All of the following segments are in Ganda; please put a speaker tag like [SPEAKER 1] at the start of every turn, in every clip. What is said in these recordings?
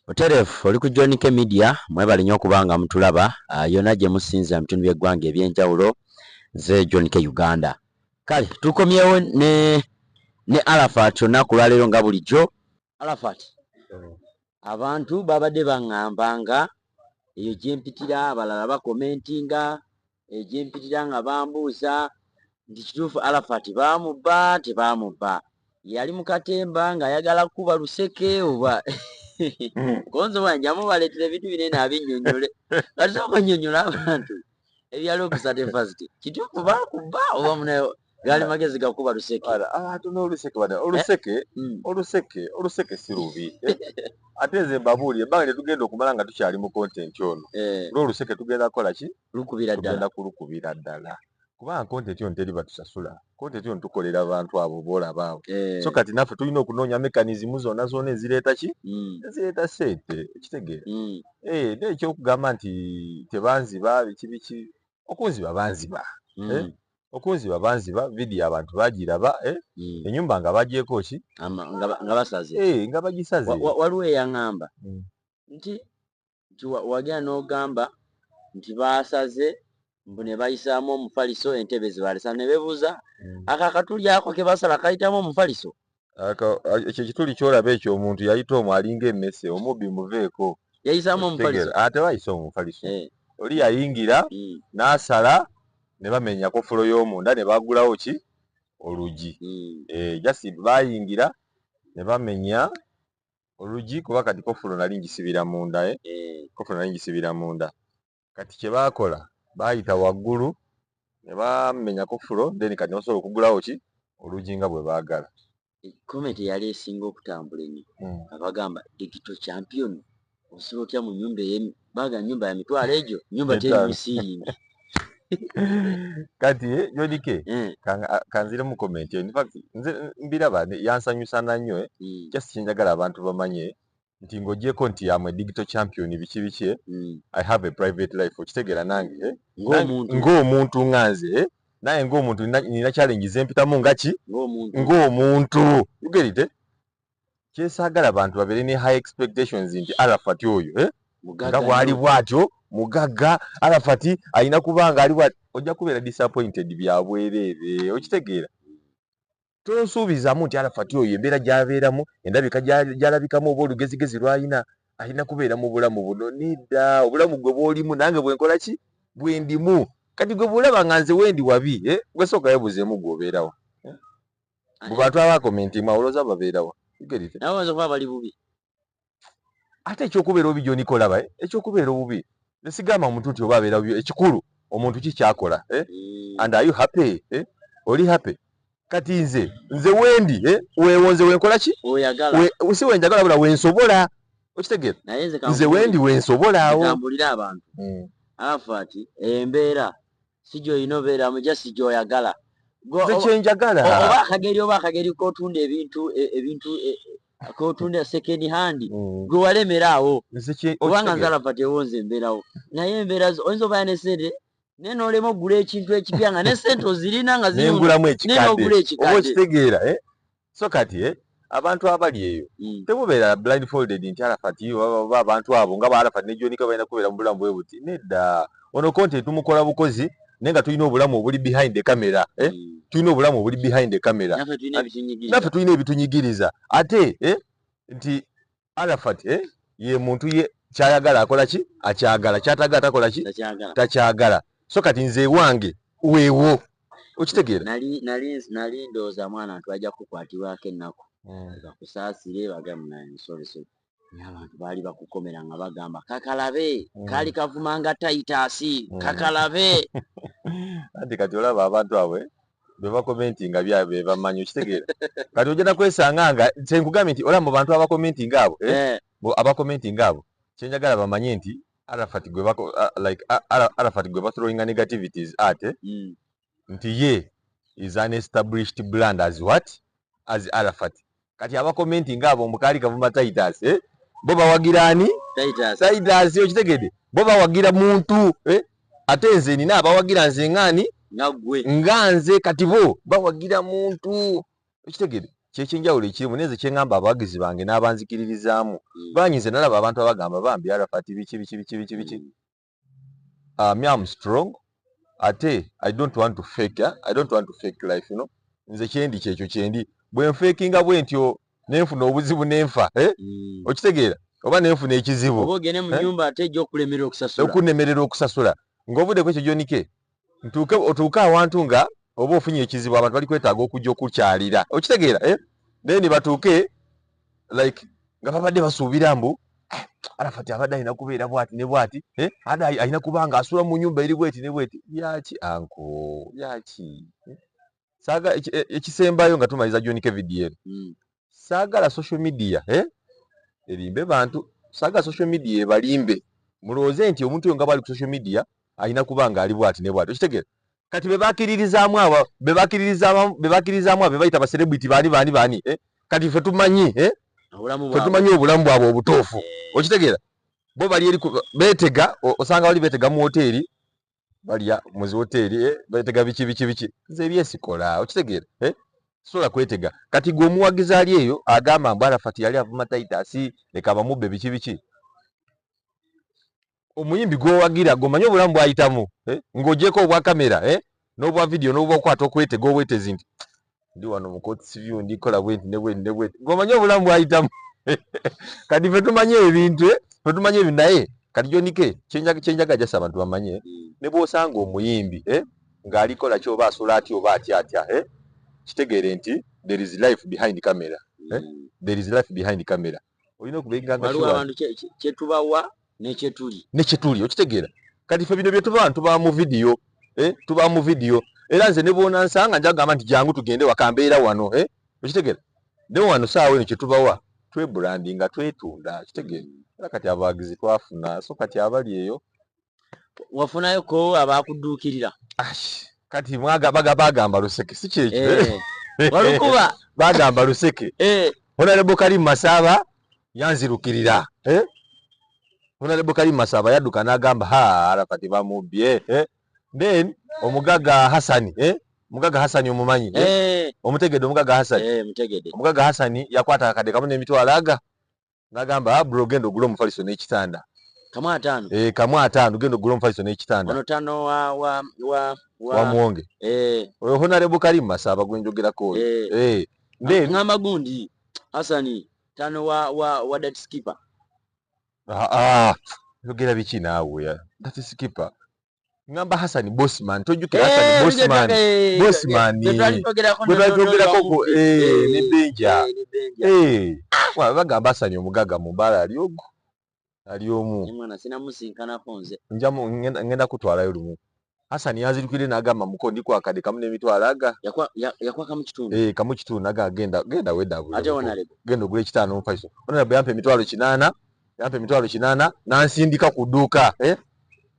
[SPEAKER 1] Otereevu oli ku John K Media, mwebale nnyo okuba nga mutulaba yonna gye musinza mu bitundu by'eggwanga eby'enjawulo. Nze John K Uganda. Kale tukomyewo ne Arafat olunaku lwaleero nga bulijjo. Arafat, abantu babadde baŋŋamba nga eyo gye mpitira, abalala bakomentinga eyo gye mpitira nga bambuuza nti kituufu Arafat baamubba, tebaamubba, yali mu katemba ng'ayagala kukuba luseke oba konzo bwanja mubaleetera ebintu binene abinnyonnyole. Kati sooka onnyonnyola abantu ebyali okusate first, kituufu baakubba oba munayo gaali magezi gakuba luseke?
[SPEAKER 2] Abantu n'oluseke bana oluseke. Oluseke si lubi, eh? Ate nze mbabuulire, ebbanga lye tugenda okumala nga tukyali mu content ono, lwoluseke tugenda kukola ki?
[SPEAKER 1] Lukubira ddala.
[SPEAKER 2] Tugenda kulukubira ddala, kubanga content ono teri batusasula. Content ono tukolera abantu abo boolaba abo. So kati naffe tulina okunoonya mechanism zonna zonna ezireeta ki? Ezireeta ssente, ekitegeera? Eh, naye ekyokugamba nti tebanziba, biki biki, okunziba banziba. Eh? Okunziba banziba, vidiyo abantu bagiraba, eh? Ennyumba nga bagyeko ki?
[SPEAKER 1] Nga basaze.
[SPEAKER 2] Eh, nga bagisaze.
[SPEAKER 1] Waliwo eyaŋŋamba nti wagenda n'ogamba nti baasaze mbu ne bayisaamu omufaliso, entebe zebalesa, ne beebuuza ako akatuli ako ke basala kayitamu omufaliso?
[SPEAKER 2] Ekyo ekituli kyolaba ekyo, omuntu yayita omwo alinga emmese, omubbi muveeko.
[SPEAKER 1] Yayisaamu omufaliso?
[SPEAKER 2] Okitegeera? Ate bayisa omufaliso. Oli yayingira n'asala ne bamenya kofulo y'omunda ne bagulawo ki? Olugi. Eh, just bayingira ne bamenya olugi, kuba kati kofulo nali ngisibira munda, eh? Kofulo nali ngisibira munda. Kati kye baakola, baayita waggulu ne bamenya kofulo, then kati ne basobola okugulawo ki? Olugi nga bwe baagala.
[SPEAKER 1] Comment eyali esinga okutambula ennyo nga bagamba, "Digital champion osula otya mu nyumba eye baga nyumba ya mitwalo egyo, nyumba teri
[SPEAKER 2] Etaano.
[SPEAKER 1] mu ceiling?"
[SPEAKER 2] Kati John K, kanziremu comment eyo. In fact nze mbiraba yansanyusa na nnyo, eh. Just kyenjagala abantu bamanye nti ng'ogyeko nti am a digital champion, biki biki, eh, I have a private life, okitegeera? Nange, eh?
[SPEAKER 1] Ng'omuntu.
[SPEAKER 2] Ng'omuntu nga nze, eh? Naye ng'omuntu nina challenge zempitamu nga ki?
[SPEAKER 1] Ng'omuntu.
[SPEAKER 2] Ng'omuntu, you get it, eh? Kyesaagala bantu babeere ne high expectations nti Arafat oyo, eh?
[SPEAKER 1] Mugagga
[SPEAKER 2] nga bw'ali
[SPEAKER 1] nnyo.
[SPEAKER 2] Bw'atyo mugagga, Arafat alina kuba nga ali bw'ati, ojja kubeera disappointed bya bwereere, okitegeera? Tonsuubizaamu nti Arafat oyo embeera gy'abeeramu, endabika gy'alabikamu oba olugezigezi lw'alina, alina kubeera mu bulamu buno. Nedda, obulamu gwe bw'olimu nange bwe nkola ki? Bwe ndimu. Kati gwe bw'olaba nga nze wendi wabi, eh? Gwe sooka weebuuzeemu, gwe obeerawa? Eh? Mu bantu abakomentinga olowooza babeerawa? You get it?
[SPEAKER 1] Nabo bayinza okuba bali bubi.
[SPEAKER 2] Ate ekyokubeera obubi, gyonikola, eh? Ekyokubeera obubi, nesigamba omuntu nti oba abeera bubi. Ekikulu omuntu ki kyakola, eh? And are you happy, eh? Oli happy? Kati nze wendi, eh? Weewo nze wenkola ki?
[SPEAKER 1] Oyagala.
[SPEAKER 2] Si wenjagala, bula wensobola, okitegeera?
[SPEAKER 1] Naye nze
[SPEAKER 2] nze wendi wensobola awo.
[SPEAKER 1] Kambulire abantu. Arafat, embeera si gy'olina obeeramu, ja si gy'oyagala.
[SPEAKER 2] Nze kyenjagala.
[SPEAKER 1] Oba akageri k'otunda ebintu k'otunda second hand, gwe walemera awo.
[SPEAKER 2] Nze kye
[SPEAKER 1] Kubanga nze
[SPEAKER 2] okitegeera?
[SPEAKER 1] Arafat, ewo nze mbeerawo, naye embeera zo oyinza obeera ne ssente naye n'olema okugula ekintu ekipya nga ne ssente ozirina nga ziri
[SPEAKER 2] nengulamu
[SPEAKER 1] naye
[SPEAKER 2] ekikadde.
[SPEAKER 1] N'ogula
[SPEAKER 2] Oba
[SPEAKER 1] ekikadde.
[SPEAKER 2] okitegeera, eh? So kati, eh, abantu abali eyo, temubeera blindfolded nti Arafat oba abantu abo nga ba Arafat ne Jonika balina kubeera mu bulamu bwe buti. Nedda, ono content tumukola bukozi, naye nga tulina obulamu obuli behind the camera, eh? Tulina obulamu obuli behind the camera.
[SPEAKER 1] Naffe tulina ebitunyigiriza.
[SPEAKER 2] Naffe tulina ebitunyigiriza. Ate, eh, nti Arafat, eh, ye muntu ye kyayagala akola ki? Akyagala. Kyatagala takola ki?
[SPEAKER 1] Takyagala.
[SPEAKER 2] Takyagala. So kati nze ewange weewo, okitegeera?
[SPEAKER 1] Nali ndowooza mwana nti bajja kukwatibwako ennaku, bakusaasire, bagambe naye sorry sorry, naye abantu baali bakukomera nga bagamba kakalabe kaali kavumanga Titus. Kakalabe.
[SPEAKER 2] Anti kati olaba abantu abo, eh, be bakomentinga byabwe be bamanyi, okitegeera? Kati ogenda kwesanga nga kyenkugambye nti olaba mu bantu abakomentinga abo, eh, abakomentinga abo, kyenjagala bamanye nti Arafat gwe bako, like Arafat gwe bathrowinga negativities at, eh, nti ye is an established brand as what? As Arafat. Kati abakomentinga abo mbu kaali kavuma Titus, eh, bo bawagira ani?
[SPEAKER 1] Titus.
[SPEAKER 2] Titus, okitegedde? Bo bawagira muntu, eh? Ate nze nina abawagira nze ngaani?
[SPEAKER 1] Nga ggwe.
[SPEAKER 2] Nga nze. Kati bo bawagira muntu, okitegedde? Kyekyenjawulo ekirimu naye nze kyeŋŋamba abawagizi bange n'abanzikiririzaamu banyize nalaba abantu abagamba bambi Arafat biki biki biki biki biki. Me am strong, ate I don't want to fake, eh? I don't want to fake life. Nze kyendi kyekyo kyendi, bwe nfakinga bwe ntyo nenfuna obuzibu nenfa, eh? Okitegeera? Oba nenfuna ekizibu.
[SPEAKER 1] Oba ogende mu
[SPEAKER 2] Eh?
[SPEAKER 1] nyumba ate ejja okulemerera okusasula.
[SPEAKER 2] Okunemerera okusasula ng'ovudde ku ekyo gyonike ntuuke otuuke awantu nga oba ofunye ekizibu, abantu bali kwetaaga okujja okukyalira, okitegeera, eh? Then batuuke like nga babadde basuubira mbu, "Eh, Arafat abadde alina kubeera bwati ne bwati, eh? Adde alina kuba nga asula mu nyumba eri bweti ne bweti." Byaki anko byaki, eh? Saaga ekisembayo nga tumaliza John K video eno, saagala social media, eh? Erimbe bantu, saagala social media ebalimbe mulowooze nti omuntu oyo nga bwali ku social media alina kuba nga ali bwati ne bwati, okitegeera? Kati be bakiririzaamu abo, be bakkiririzaamu abo be bayita ba celebrity baani baani baani, eh? Kati ffe tumanyi, eh?
[SPEAKER 1] Obulamu
[SPEAKER 2] Ffe
[SPEAKER 1] bwabwe.
[SPEAKER 2] tumanyi obulamu bwabwe obutuufu, okitegeera? Bo bali eri beetega, osanga bali beetega mu woteeri, balya mu zi woteeri, eh? Beetega biki biki biki. Nze ebyesikola, okitegeera, eh? Sobola kwetega. Kati gwe omuwagizi ali eyo agamba mbu Arafat yali avuma Titus, leka bamubbe biki biki, omuyimbi gwowagira gwomanyi obulamu bwayitamu, eh? Ng'ogyeko obwa kamera, eh? N'obwa video n'obwa okwata okwetega obwetezi nti ndi wano mu Courts View ndikola bwenti ne bwenti ne bwenti, ng'omanyi obulamu bwayitamu. Kati ffe tumanyi ebintu, eh? Ffe tumanyi ebintu. Naye kati Jonike kyenjaga jasa abantu bamanye, ne bw'osanga omuyimbi, eh? Ng'alikola ki oba asula atya oba atya atya, eh? Kitegeere nti there is life behind camera, eh? There is life behind camera. Olina okubeera nga
[SPEAKER 1] waliwo
[SPEAKER 2] sure.
[SPEAKER 1] Abantu kyetubawa nekyetuli.
[SPEAKER 2] Nekyetuli, okitegeera? Kati ffe bino byetuba tuba mu video, eh? Tuba mu video. Era nze ne bwonansanga nja kugamba nti jangu tugende waka, mbeera wano, eh? Okitegeera? Ne wano saawa eno kyetubawa twebrandinga, twetunda, kitegeera? Era kati abawagizi twafuna, so kati abali eyo.
[SPEAKER 1] Wafunayoko abakudduukirira?
[SPEAKER 2] Ash, kati mwaga baga bagamba luseke, si kyekyo?
[SPEAKER 1] Eh, walukuba.
[SPEAKER 2] Bagamba luseke. Honorable Karim Masaba yanzirukirira, eh? Honorable Karim Masaba yadduka n'agamba, ha, Arafat bamubbye, eh? Then omugaga Hasani, eh? Omugaga Hasani omumanyi, eh?
[SPEAKER 1] Eh,
[SPEAKER 2] omutegedde omugaga Hasani?
[SPEAKER 1] Eh, mutegedde.
[SPEAKER 2] Omugaga Hasani yakwata akadde kamu n'emitwalo aga n'agamba, ah, bro, genda ogule omufaliso n'ekitanda.
[SPEAKER 1] Kamu ataano.
[SPEAKER 2] Eh, kamu ataano, genda ogule omufaliso n'ekitanda.
[SPEAKER 1] Ono tano wa
[SPEAKER 2] wa Muwonge. Oyo Honorable Karim Masaba gwenjogerako oyo. Eh, then
[SPEAKER 1] ngamba gundi Hasani tano wa that skipper.
[SPEAKER 2] Ah, ah, yogera biki naawe ya that skipper? Ngamba Hasani Bosman, tojjukira Hasani Bosman? Bosman. Gwe twali twogerako ne Benja. Eh, wa bagamba Hasani omugaga mu mbaala ali ogwo ali omu.
[SPEAKER 1] Mwana sinamusinkanako nze.
[SPEAKER 2] Njamu ngenda kutwalayo lumu. Hasani yanzirukire n'agamba, muko ndi kwakadde kamu n'emitwalo aga.
[SPEAKER 1] Yakwakamu kitundu.
[SPEAKER 2] Eh, kamu kitundu naga genda genda wedabula.
[SPEAKER 1] Ate honorable?
[SPEAKER 2] Genda ogule ekitaano omufaliso. Honorable yampa emitwalo 800, yampa emitwalo 800 n'ansindika ku dduuka, eh?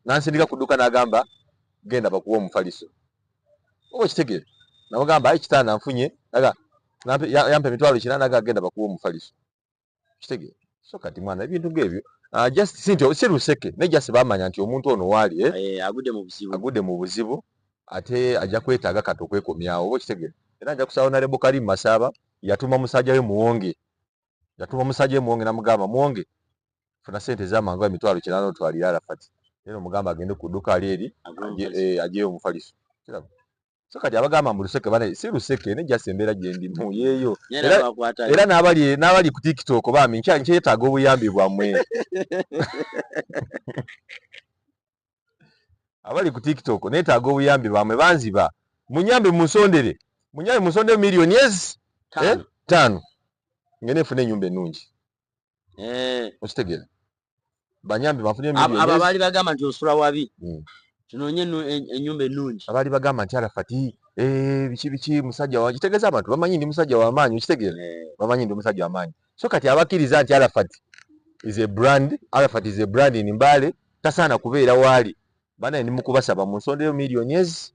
[SPEAKER 2] N'ansindika ku dduuka n'agamba genda bakuwa omufaliso, oba okitegeera? Namugamba ayi kitaano nfunye, naga yampa emitwalo 800 naga genda bakuwa omufaliso, kitegeera? So kati mwana ebintu ng'ebyo, just si nti si luseke, naye just bamanya nti omuntu ono waali, eh?
[SPEAKER 1] Eh, agudde mu buzibu.
[SPEAKER 2] Agudde mu buzibu ate ajja kwetaaga kati okwekomyawo, oba okitegeera? Era nja kusaba Honorable Karim Masaba yatuma musajja we Muwonge, yatuma musajja we Muwonge namugamba, Muwonge funa sente ez'amangu emitwalo 800 otwalire Arafat, era omugamba agende ku dduuka ali eri
[SPEAKER 1] Agule omufaliso.
[SPEAKER 2] Aggyeyo omufaliso. Kiraba? So kati abagamba mbu luseke bane, si luseke, ne just embeera gye ndimu yeeyo.
[SPEAKER 1] Naye n'abakwatayo.
[SPEAKER 2] Era n'abali ku TikTok bambi nkyetaaga obuyambi bwammwe. Abali ku TikTok neetaaga obuyambi bwammwe, banziba, munyambe munsondere, munyambe munsondere miliyoni ezi, eh?
[SPEAKER 1] 5.
[SPEAKER 2] 5 ngende nfune ennyumba ennungi. Okitegeera? Banyambe banfunire miliyoni
[SPEAKER 1] abo
[SPEAKER 2] ezi.
[SPEAKER 1] Abaali bagamba nti osula wabi, tunoonye ennyumba ennungi.
[SPEAKER 2] Abaali bagamba nti Arafati, eh, biki biki, musajja wa kitegeeza abantu bamanyi ndi musajja w'amaanyi, okitegeera? Bamanyi ndi musajja w'amaanyi. So kati abakkiriza nti Arafat is a brand, Arafat is a brand in Mbale, tasaana kubeera waali, banaye ndi mukubasaba munsondeyo miliyoni ezi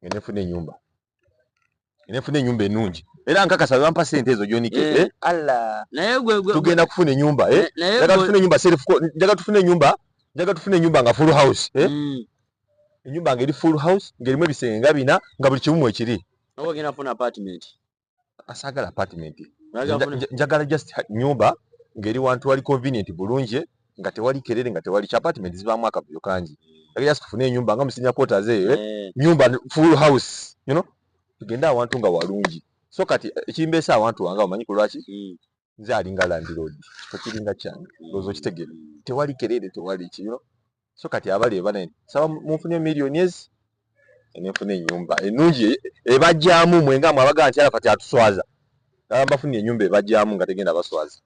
[SPEAKER 2] ngende nfune ennyumba, ngende nfune ennyumba ennungi. Era nkakasa bwe bampa sente ezo Jonike, eh, Allah,
[SPEAKER 1] Naye gwe
[SPEAKER 2] tugenda kufuna ennyumba, eh?
[SPEAKER 1] Naye
[SPEAKER 2] Njagala tufune ennyumba self, njagala tufune ennyumba, njagala tufune ennyumba nga full house, eh? Ennyumba ng'eri full house, ng'erimu ebisenge nga bina, nga buli kimu mwekiri.
[SPEAKER 1] Oba ogenda kufuna apartment?
[SPEAKER 2] Asaagala apartment. Njagala just nyumba ng'eri wantu wali convenient bulungi, nga tewali kerere, nga tewali ki. Apartment zibaamu akavuyo kangi. Njagala just tufune enyumba nga musinya quarters eyo, eh? Nyumba full house, tugende awantu nga walungi. So kati ekimbeesa awantu wange, omanyi ku lwaki? Nze alinga landlord, kifo kiringa kyange, ndowooza okitegeera. Tewali kerere, tewali ki. So kati abali ebanene, saba munfune miliyoni ezi, nenfuna ennyumba ennungi ebajjamu mwenga mwe abagaa nti Arafat atuswaza. Aba mbafunire ennyumba ebajjamu nga tegenda baswaza.